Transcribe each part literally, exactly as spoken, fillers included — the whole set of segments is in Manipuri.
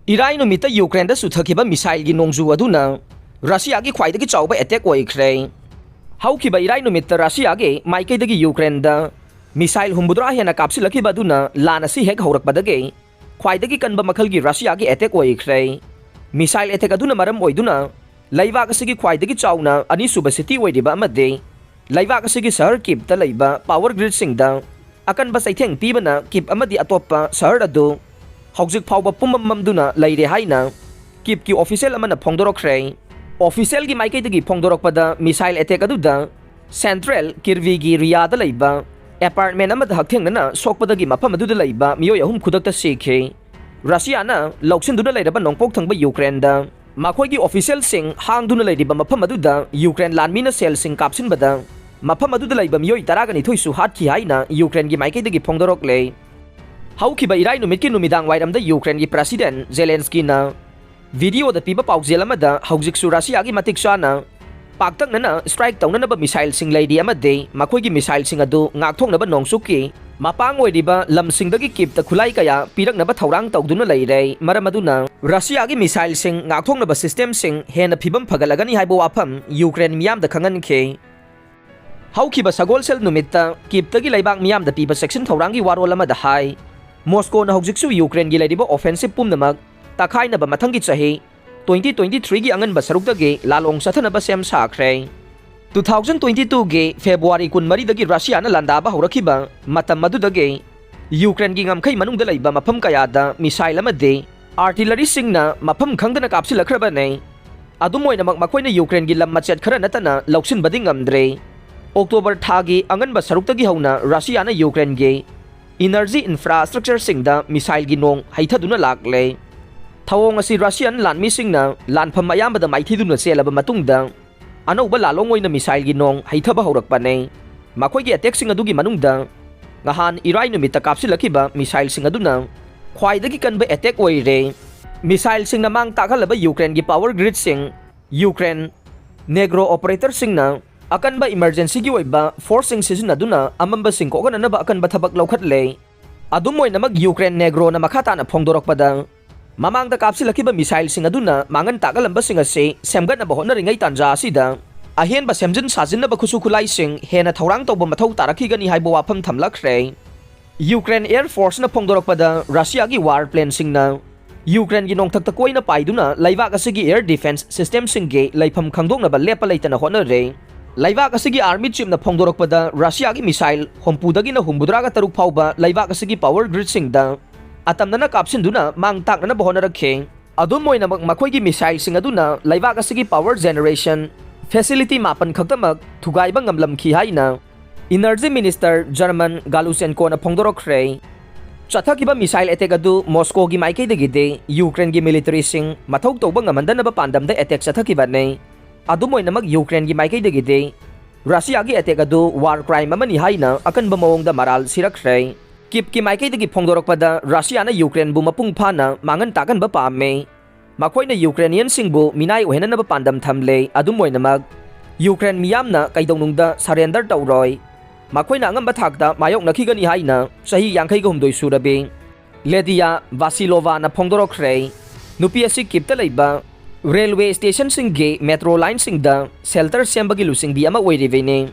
ꯏꯔꯥꯏ ꯅꯨꯃꯤꯠꯇ ꯌꯨꯀ꯭ꯔꯦꯟꯗ ꯆꯨꯊꯈꯤꯕ ꯃꯤꯁꯥꯏꯜꯒꯤ ꯅꯣꯡꯖꯨ ꯑꯗꯨꯅ ꯔꯁꯤꯌꯥꯒꯤ ꯈ꯭ꯋꯥꯏꯗꯒꯤ ꯆꯥꯎꯕ ꯑꯦꯇꯦꯛ ꯑꯣꯏꯈ꯭ꯔꯦ꯫ ꯍꯧꯈꯤꯕ ꯏꯔꯥꯏ ꯅꯨꯃꯤꯠꯇ ꯔꯁꯤꯌꯥꯒꯤ ꯃꯥꯏꯀꯩꯗꯒꯤ ꯌꯨꯀ꯭ꯔꯦꯟꯗ ꯃꯤꯁꯥꯏꯜ ꯍꯨꯝꯐꯨꯇꯔꯥ ꯍꯦꯟꯅ ꯀꯥꯞꯁꯤꯜꯂꯛꯈꯤꯕ ꯑꯗꯨꯅ ꯂꯥꯟ ꯑꯁꯤ ꯍꯦꯛ ꯍꯧꯔꯛꯄꯗꯒꯤ ꯈ꯭ꯋꯥꯏꯗꯒꯤ ꯀꯟꯕ ꯃꯈꯜꯒꯤ ꯔꯁꯤꯌꯥꯒꯤ ꯑꯦꯇꯦꯛ ꯑꯣꯏꯈ꯭ꯔꯦ꯫ ꯃꯤꯁꯥꯏꯜ ꯑꯦꯇꯦꯛ ꯑꯗꯨꯅ ꯃꯔꯝ ꯑꯣꯏꯗꯨꯅ ꯂꯩꯕꯥꯛ ꯑꯁꯤꯒꯤ ꯈ꯭ꯋꯥꯏꯗꯒꯤ ꯆꯥꯎꯅ ꯑꯅꯤꯁꯨꯕ ꯁꯤꯇꯤ ꯑꯣꯏꯔꯤꯕ ꯑꯃꯗꯤ ꯂꯩꯕꯥꯛ ꯑꯁꯤꯒꯤ ꯁꯍꯔ ꯀꯤꯞꯇ ꯂꯩꯕ ꯄꯥꯋꯔ ꯒ꯭ꯔꯤꯗꯁꯤꯡꯗ ꯑꯀꯟꯕ ꯆꯩꯊꯦꯡ ꯄꯤꯕꯅ ꯀꯤꯞ ꯑꯃꯗꯤ ꯑꯇꯣꯞꯄ ꯁꯍꯔ ꯑꯗꯨ ꯍꯧꯖꯤꯛ ꯐꯥꯎꯕ ꯄꯨꯝꯃꯝ ꯃꯝꯗꯨꯅ ꯂꯩꯔꯦ ꯍꯥꯏꯅ ꯀꯤꯞꯀꯤ ꯑꯣꯐꯤꯁꯤꯌꯦꯜ ꯑꯃꯅ ꯐꯣꯡꯗꯣꯔꯛꯈ꯭ꯔꯦ꯫ ꯑꯣꯐꯤꯁꯤꯌꯦꯜꯒꯤ ꯃꯥꯏꯀꯩꯗꯒꯤ ꯐꯣꯡꯗꯣꯔꯛꯄꯗ, ꯃꯤꯁꯥꯏꯜ ꯑꯦꯇꯦꯛ ꯑꯗꯨꯗ ꯁꯦꯟꯇ꯭ꯔꯦꯜ ꯀꯤꯔꯚꯤꯒꯤ ꯔꯤꯌꯥꯗ ꯂꯩꯕ ꯑꯦꯄꯥꯔꯠꯃꯦꯟ ꯑꯃꯗ ꯍꯛꯊꯦꯡꯅꯅ ꯁꯣꯛꯄꯗꯒꯤ ꯃꯐꯝ ꯑꯗꯨꯗ ꯂꯩꯕ ꯃꯤꯑꯣꯏ ꯑꯍꯨꯝ ꯈꯨꯗꯛꯇ ꯁꯤꯈꯤ꯫ ꯔꯁꯤꯌꯥꯅ ꯂꯧꯁꯤꯟꯗꯨꯅ ꯂꯩꯔꯕ ꯅꯣꯡꯄꯣꯛ ꯊꯪꯕ ꯌꯨꯀ꯭ꯔꯦꯟꯗ ꯃꯈꯣꯏꯒꯤ ꯑꯣꯐꯤꯁꯤꯌꯦꯜꯁꯤꯡ ꯍꯥꯡꯗꯨꯅ ꯂꯩꯔꯤꯕ ꯃꯐꯝ ꯑꯗꯨꯗ ꯌꯨꯀ꯭ꯔꯦꯟ ꯂꯥꯟꯃꯤꯅ ꯁꯦꯜꯁꯤꯡ ꯀꯥꯞꯁꯤꯟꯕꯗ ꯃꯐꯝ ꯑꯗꯨꯗ ꯂꯩꯕ ꯃꯤꯑꯣꯏ ꯇꯔꯥꯒ ꯅꯤꯊꯣꯏꯁꯨ ꯍꯥꯠꯈꯤ ꯍꯥꯏꯅ ꯌꯨꯀ꯭ꯔꯦꯟꯒꯤ ꯃꯥꯏꯀꯩꯗꯒꯤ ꯐꯣꯡꯗꯣꯔꯛꯂꯦ꯫ ꯍꯧꯈꯤꯕ ꯏꯔꯥꯏ ꯅꯨꯃꯤꯠꯀꯤ ꯅꯨꯃꯤꯗꯥꯡ ꯋꯥꯏꯔꯝꯗ ꯌꯨꯀ꯭ꯔꯦꯟꯒꯤ ꯄ꯭ꯔꯦꯁꯤꯗꯦꯟꯠ ꯖꯦꯂꯦꯟꯁꯀꯤꯅ ꯚꯤꯗꯤꯑꯣꯗ ꯄꯤꯕ ꯄꯥꯎꯖꯦꯜ ꯑꯃꯗ, ꯍꯧꯖꯤꯛꯁꯨ ꯔꯁꯤꯌꯥꯒꯤ ꯃꯇꯤꯛ ꯆꯥꯅ ꯄꯥꯛꯇꯛꯅꯅ ꯁ꯭ꯇ꯭ꯔꯥꯏꯛ ꯇꯧꯅꯅꯕ ꯃꯤꯁꯥꯏꯜꯁꯤꯡ ꯂꯩꯔꯤ ꯑꯃꯗꯤ ꯃꯈꯣꯏꯒꯤ ꯃꯤꯁꯥꯏꯜꯁꯤꯡ ꯑꯗꯨ ꯉꯥꯛꯊꯣꯛꯅꯕ ꯅꯣꯡꯆꯨꯞꯀꯤ ꯃꯄꯥꯡ ꯑꯣꯏꯔꯤꯕ ꯂꯝꯁꯤꯡꯗꯒꯤ ꯀꯤꯞꯇ ꯈꯨꯠꯂꯥꯏ ꯀꯌꯥ ꯄꯤꯔꯛꯅꯕ ꯊꯧꯔꯥꯡ ꯇꯧꯗꯨꯅ ꯂꯩꯔꯦ꯫ ꯃꯔꯝ ꯑꯗꯨꯅ ꯔꯁꯤꯌꯥꯒꯤ ꯃꯤꯁꯥꯏꯜꯁꯤꯡ ꯉꯥꯛꯊꯣꯛꯅꯕ ꯁꯤꯁꯇꯦꯝꯁꯤꯡ ꯍꯦꯟꯅ ꯐꯤꯕꯝ ꯐꯒꯠꯂꯒꯅꯤ ꯍꯥꯏꯕ ꯋꯥꯐꯝ ꯌꯨꯀ꯭ꯔꯦꯟ ꯃꯤꯌꯥꯝꯗ ꯈꯪꯍꯟꯈꯤ꯫ ꯍꯧꯈꯤꯕ ꯁꯒꯣꯜꯁꯦꯜ ꯅꯨꯃꯤꯠꯇ ꯀꯤꯞꯇꯒꯤ ꯂꯩꯕꯥꯛ ꯃꯤꯌꯥꯝꯗ ꯄꯤꯕ ꯆꯦꯛꯁꯤꯟ ꯊꯧꯔꯥꯡꯒꯤ ꯋꯥꯔꯣꯜ ꯑꯃꯗ ꯍꯥꯏ, ꯃꯣꯁꯀꯣꯅ ꯍꯧꯖꯤꯛꯁꯨ ꯌꯨꯀ꯭ꯔꯦꯟꯒꯤ ꯂꯩꯔꯤꯕ ꯑꯣꯐꯦꯟꯁꯤꯞ ꯄꯨꯝꯅꯃꯛ ꯇꯛꯈꯥꯏꯅꯕ ꯃꯊꯪꯒꯤ ꯆꯍꯤ ꯇ꯭ꯋꯦꯟꯇꯤ ꯇ꯭ꯋꯦꯟꯇꯤ ꯊ꯭ꯔꯤꯒꯤ ꯑꯉꯟꯕ ꯁꯔꯨꯛꯇꯒꯤ ꯂꯥꯂꯣꯡ ꯆꯠꯊꯅꯕ ꯁꯦꯝ ꯁꯥꯈ꯭ꯔꯦ꯫ ꯇꯨ ꯊꯥꯎꯖꯟ ꯇ꯭ꯋꯦꯟꯇꯤ ꯇꯨꯒꯤ ꯐꯦꯕ꯭ꯔꯨꯋꯥꯔꯤ ꯀꯨꯟꯃꯔꯤꯗꯒꯤ ꯔꯁꯤꯌꯥꯅ ꯂꯥꯟꯗꯥꯕ ꯍꯧꯔꯛꯈꯤꯕ ꯃꯇꯝ ꯑꯗꯨꯗꯒꯤ ꯌꯨꯀ꯭ꯔꯦꯟꯒꯤ ꯉꯝꯈꯩ ꯃꯅꯨꯡꯗ ꯂꯩꯕ ꯃꯐꯝ ꯀꯌꯥꯗ ꯃꯤꯁꯥꯏꯜ ꯑꯃꯗꯤ ꯑꯥꯔꯇꯤꯂꯔꯤꯁꯤꯡꯅ ꯃꯐꯝ ꯈꯪꯗꯅ ꯀꯥꯞꯁꯤꯜꯂꯛꯈ꯭ꯔꯕꯅꯤ꯫ ꯑꯗꯨꯝ ꯑꯣꯏꯅꯃꯛ, ꯃꯈꯣꯏꯅ ꯌꯨꯀ꯭ꯔꯦꯟꯒꯤ ꯂꯝ ꯃꯆꯦꯠ ꯈꯔ ꯅꯠꯇꯅ ꯂꯧꯁꯤꯟꯕꯗꯤ ꯉꯝꯗ꯭ꯔꯦ꯫ ꯑꯣꯛꯇꯣꯕꯔ ꯊꯥꯒꯤ ꯑꯉꯟꯕ ꯁꯔꯨꯛꯇꯒꯤ ꯍꯧꯅ ꯔꯁꯤꯌꯥꯅ ꯌꯨꯀ꯭ꯔꯦꯟꯒꯤ ꯏꯅꯔꯖꯤ ꯏꯟꯐ꯭ꯔꯥꯁ꯭ꯇ꯭ꯔꯛꯆꯔꯁꯤꯡꯗ ꯃꯤꯁꯥꯏꯜꯒꯤ ꯅꯣꯡ ꯍꯩꯊꯗꯨꯅ ꯂꯥꯛꯂꯦ꯫ ꯊꯧꯑꯣꯡ ꯑꯁꯤ ꯔꯁꯤꯌꯥꯟ ꯂꯥꯟꯃꯤꯁꯤꯡꯅ ꯂꯥꯟꯐꯝ ꯑꯌꯥꯝꯕꯗ ꯃꯥꯏꯊꯤꯗꯨꯅ ꯆꯦꯜꯂꯕ ꯃꯇꯨꯡꯗ, ꯑꯅꯧꯕ ꯂꯥꯂꯣꯡ ꯑꯣꯏꯅ ꯃꯤꯁꯥꯏꯜꯒꯤ ꯅꯣꯡ ꯍꯩꯊꯕ ꯍꯧꯔꯛꯄꯅꯤ꯫ ꯃꯈꯣꯏꯒꯤ ꯑꯦꯇꯦꯛꯁꯤꯡ ꯑꯗꯨꯒꯤ ꯃꯅꯨꯡꯗ ꯅꯍꯥꯟ ꯏꯔꯥꯏ ꯅꯨꯃꯤꯠꯇ ꯀꯥꯞꯁꯤꯜꯂꯛꯈꯤꯕ ꯃꯤꯁꯥꯏꯜꯁꯤꯡ ꯑꯗꯨꯅ ꯈ꯭ꯋꯥꯏꯗꯒꯤ ꯀꯟꯕ ꯑꯦꯇꯦꯛ ꯑꯣꯏꯔꯦ꯫ ꯃꯤꯁꯥꯏꯜꯁꯤꯡꯅ ꯃꯥꯡ ꯇꯥꯛꯍꯜꯂꯕ ꯌꯨꯀ꯭ꯔꯦꯟꯒꯤ ꯄꯥꯋꯔ ꯒ꯭ꯔꯤꯗꯁꯤꯡ, ꯌꯨꯀ꯭ꯔꯦꯟ ꯅꯦꯒ꯭ꯔꯣ ꯑꯣꯄꯔꯦꯇꯔꯁꯤꯡꯅ ꯑꯀꯟꯕ ꯏꯃꯔꯖꯦꯟꯁꯤꯒꯤ ꯑꯣꯏꯕ ꯐꯣꯔꯁꯁꯤꯡ ꯁꯤꯖꯤꯟꯅꯗꯨꯅ ꯑꯃꯝꯕꯁꯤꯡ ꯀꯣꯛꯍꯟꯅꯅꯕ ꯑꯀꯟꯕ ꯊꯕꯛ ꯂꯧꯈꯠꯂꯦ꯫ ꯑꯗꯨꯝ ꯑꯣꯏꯅꯃꯛ, ꯌꯨꯀ꯭ꯔꯦꯟ ꯅꯦꯒ꯭ꯔꯣꯅ ꯃꯈꯥ ꯇꯥꯅ ꯐꯣꯡꯗꯣꯔꯛꯄꯗ, ꯃꯃꯥꯡꯗ ꯀꯥꯞꯁꯤꯜꯂꯛꯈꯤꯕ ꯃꯤꯁꯥꯏꯜꯁꯤꯡ ꯑꯗꯨꯅ ꯃꯥꯡꯍꯟ ꯇꯥꯛꯍꯜꯂꯝꯕꯁꯤꯡ ꯑꯁꯤ ꯁꯦꯝꯒꯠꯅꯕ ꯍꯣꯠꯅꯔꯤꯉꯩ ꯇꯥꯟꯖꯥ ꯑꯁꯤꯗ ꯑꯍꯦꯟꯕ ꯁꯦꯝꯖꯤꯟ ꯁꯥꯖꯤꯟꯅꯕ ꯈꯨꯠꯁꯨ ꯈꯨꯠꯂꯥꯏꯁꯤꯡ ꯍꯦꯟꯅ ꯊꯧꯔꯥꯡ ꯇꯧꯕ ꯃꯊꯧ ꯇꯥꯔꯛꯈꯤꯒꯅꯤ ꯍꯥꯏꯕ ꯋꯥꯐꯝ ꯊꯝꯂꯛꯈ꯭ꯔꯦ꯫ ꯌꯨꯀ꯭ꯔꯦꯟ ꯑꯦꯌꯔ ꯐꯣꯔꯁꯅ ꯐꯣꯡꯗꯣꯔꯛꯄꯗ, ꯔꯁꯤꯌꯥꯒꯤ ꯋꯥꯔ ꯄ꯭ꯂꯦꯟꯁꯤꯡꯅ ꯌꯨꯀ꯭ꯔꯦꯟꯒꯤ ꯅꯣꯡꯊꯛꯇ ꯀꯣꯏꯅ ꯄꯥꯏꯗꯨꯅ ꯂꯩꯕꯥꯛ ꯑꯁꯤꯒꯤ ꯑꯦꯌꯔ ꯗꯤꯐꯦꯟꯁ ꯁꯤꯁꯇꯦꯝꯁꯤꯡꯒꯤ ꯂꯩꯐꯝ ꯈꯪꯗꯣꯛꯅꯕ ꯂꯦꯞꯄ ꯂꯩꯇꯅ ꯍꯣꯠꯅꯔꯦ꯫ ꯂꯩꯕꯥꯛ ꯑꯁꯤꯒꯤ ꯑꯥꯔꯃꯤ ꯆꯤꯞꯅ ꯐꯣꯡꯗꯣꯔꯛꯄꯗ, ꯔꯁꯤꯌꯥꯒꯤ ꯃꯤꯁꯥꯏꯜ ꯍꯨꯝꯐꯨꯗꯒꯤꯅ ꯍꯨꯝꯐꯨꯇꯔꯥꯒ ꯇꯔꯨꯛ ꯐꯥꯎꯕ ꯂꯩꯕꯥꯛ ꯑꯁꯤꯒꯤ ꯄꯥꯋꯔ ꯒ꯭ꯔꯤꯗꯁꯤꯡꯗ ꯑꯇꯝꯅꯅ ꯀꯥꯞꯁꯤꯟꯗꯨꯅ ꯃꯥꯡ ꯇꯥꯛꯅꯅꯕ ꯍꯣꯠꯅꯔꯛꯈꯤ꯫ ꯑꯗꯨꯝ ꯑꯣꯏꯅꯃꯛ, ꯃꯈꯣꯏꯒꯤ ꯃꯤꯁꯥꯏꯜꯁꯤꯡ ꯑꯗꯨꯅ ꯂꯩꯕꯥꯛ ꯑꯁꯤꯒꯤ ꯄꯥꯋꯔ ꯖꯦꯅꯦꯔꯦꯁꯟ ꯐꯦꯁꯤꯂꯤꯇꯤ ꯃꯥꯄꯟ ꯈꯛꯇꯃꯛ ꯊꯨꯒꯥꯏꯕ ꯉꯝꯂꯝꯈꯤ ꯍꯥꯏꯅ ꯏꯅꯔꯖꯤ ꯃꯤꯅꯤꯁꯇꯔ ꯖꯔꯃꯟ ꯒꯥꯂꯨꯁꯦꯟꯀꯣꯅ ꯐꯣꯡꯗꯣꯔꯛꯈ꯭ꯔꯦ꯫ ꯆꯠꯊꯈꯤꯕ ꯃꯤꯁꯥꯏꯜ ꯑꯦꯇꯦꯛ ꯑꯗꯨ ꯃꯣꯁꯀꯣꯒꯤ ꯃꯥꯏꯀꯩꯗꯒꯤꯗꯤ ꯌꯨꯀ꯭ꯔꯦꯟꯒꯤ ꯃꯤꯂꯤꯇꯔꯤꯁꯤꯡ ꯃꯊꯧ ꯇꯧꯕ ꯉꯝꯍꯟꯗꯅꯕ ꯄꯥꯟꯗꯝꯗ ꯑꯦꯇꯦꯛ ꯆꯠꯊꯈꯤꯕꯅꯤ꯫ ꯑꯗꯨꯝ ꯑꯣꯏꯅꯃꯛ, ꯌꯨꯀ꯭ꯔꯦꯟꯒꯤ ꯃꯥꯏꯀꯩꯗꯒꯤꯗꯤ ꯔꯁꯤꯌꯥꯒꯤ ꯑꯦꯇꯦꯛ ꯑꯗꯨ ꯋꯥꯔ ꯀ꯭ꯔꯥꯏꯝ ꯑꯃꯅꯤ ꯍꯥꯏꯅ ꯑꯀꯟꯕ ꯃꯑꯣꯡꯗ ꯃꯔꯥꯜ ꯁꯤꯔꯛꯈ꯭ꯔꯦ꯫ ꯀꯤꯞꯀꯤ ꯃꯥꯏꯀꯩꯗꯒꯤ ꯐꯣꯡꯗꯣꯔꯛꯄꯗ, ꯔꯁꯤꯌꯥꯅ ꯌꯨꯀ꯭ꯔꯦꯟꯕꯨ ꯃꯄꯨꯡ ꯐꯥꯅ ꯃꯥꯡꯍꯟ ꯇꯥꯛꯍꯟꯕ ꯄꯥꯝꯃꯦ꯫ ꯃꯈꯣꯏꯅ ꯌꯨꯀ꯭ꯔꯦꯅꯤꯌꯟꯁꯤꯡꯕꯨ ꯃꯤꯅꯥꯏ ꯑꯣꯏꯍꯟꯅꯅꯕ ꯄꯥꯟꯗꯝ ꯊꯝꯂꯦ꯫ ꯑꯗꯨꯝ ꯑꯣꯏꯅꯃꯛ, ꯌꯨꯀ꯭ꯔꯦꯟ ꯃꯤꯌꯥꯝꯅ ꯀꯩꯗꯧꯅꯨꯡꯗ ꯁꯔꯦꯟꯗꯔ ꯇꯧꯔꯣꯏ꯫ ꯃꯈꯣꯏꯅ ꯑꯉꯝꯕ ꯊꯥꯛꯇ ꯃꯥꯌꯣꯛꯅꯈꯤꯒꯅꯤ ꯍꯥꯏꯅ ꯆꯍꯤ ꯌꯥꯡꯈꯩꯒ ꯍꯨꯝꯗꯣꯏ ꯁꯨꯔꯕꯤ ꯂꯦꯗꯤꯌꯥ ꯚꯥꯁꯤꯂꯣꯚꯥꯅ ꯐꯣꯡꯗꯣꯔꯛꯈ꯭ꯔꯦ꯫ ꯅꯨꯄꯤ ꯑꯁꯤ ꯀꯤꯞꯇ ꯂꯩꯕ ꯔꯦꯜꯋꯦ ꯁ꯭ꯇꯦꯁꯟꯁꯤꯡꯒꯤ ꯃꯦꯇ꯭ꯔꯣ ꯂꯥꯏꯟꯁꯤꯡꯗ ꯁꯦꯜꯇꯔ ꯁꯦꯝꯕꯒꯤ ꯂꯨꯆꯤꯡꯕꯤ ꯑꯃ ꯑꯣꯏꯔꯤꯕꯅꯤ꯫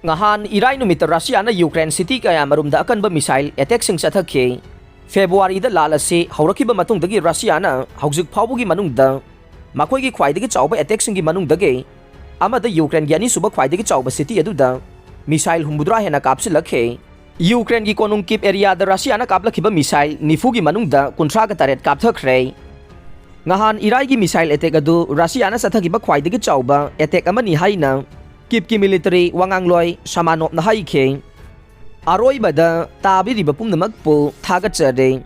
ꯉꯍꯥꯟ ꯏꯔꯥꯏ ꯅꯨꯃꯤꯠꯇ ꯔꯁꯤꯌꯥꯅ ꯌꯨꯀ꯭ꯔꯦꯟ ꯁꯤꯇꯤ ꯀꯌꯥꯃꯔꯨꯝꯗ ꯑꯀꯟꯕ ꯃꯤꯁꯥꯏꯜ ꯑꯦꯇꯦꯛꯁꯤꯡ ꯆꯠꯊꯈꯤ꯫ ꯐꯦꯕ꯭ꯔꯨꯋꯥꯔꯤꯗ ꯂꯥꯜ ꯑꯁꯤ ꯍꯧꯔꯛꯈꯤꯕ ꯃꯇꯨꯡꯗꯒꯤ ꯔꯁꯤꯌꯥꯅ ꯍꯧꯖꯤꯛ ꯐꯥꯎꯕꯒꯤ ꯃꯅꯨꯡꯗ ꯃꯈꯣꯏꯒꯤ ꯈ꯭ꯋꯥꯏꯗꯒꯤ ꯆꯥꯎꯕ ꯑꯦꯇꯦꯛꯁꯤꯡꯒꯤ ꯃꯅꯨꯡꯗꯒꯤ ꯑꯃꯗ ꯌꯨꯀ꯭ꯔꯦꯟꯒꯤ ꯑꯅꯤꯁꯨꯕ ꯈ꯭ꯋꯥꯏꯗꯒꯤ ꯆꯥꯎꯕ ꯁꯤꯇꯤ ꯑꯗꯨꯗ ꯃꯤꯁꯥꯏꯜ ꯍꯨꯝꯐꯨꯇꯔꯥ ꯍꯦꯟꯅ ꯀꯥꯞꯁꯤꯜꯂꯛꯈꯤ꯫ ꯌꯨꯀ꯭ꯔꯦꯟꯒꯤ ꯀꯣꯅꯨꯡ ꯀꯤꯞ ꯑꯦꯔꯤꯌꯥꯗ ꯔꯁꯤꯌꯥꯅ ꯀꯥꯞꯂꯛꯈꯤꯕ ꯃꯤꯁꯥꯏꯜ ꯅꯤꯐꯨꯒꯤ ꯃꯅꯨꯡꯗ ꯀꯨꯟꯊ꯭ꯔꯥꯒ ꯇꯔꯦꯠ ꯀꯥꯞꯊꯈ꯭ꯔꯦ꯫ ꯉꯍꯥꯟ ꯏꯔꯥꯏꯒꯤ ꯃꯤꯁꯥꯏꯜ ꯑꯦꯇꯦꯛ ꯑꯗꯨ ꯔꯁꯤꯌꯥꯅ ꯆꯠꯊꯈꯤꯕ ꯈ꯭ꯋꯥꯏꯗꯒꯤ ꯆꯥꯎꯕ ꯑꯦꯇꯦꯛ ꯑꯃꯅꯤ ꯍꯥꯏꯅ ꯀꯤꯞꯀꯤ ꯃꯤꯂꯤꯇꯔꯤ ꯋꯥꯉꯥꯡꯂꯣꯏ ꯁꯃꯥꯅꯣꯞꯅ ꯍꯥꯏꯈꯤ꯫ ꯑꯔꯣꯏꯕꯗ, ꯇꯥꯕꯤꯔꯤꯕ ꯄꯨꯝꯅꯃꯛꯄꯨ ꯊꯥꯒꯠꯆꯔꯤ꯫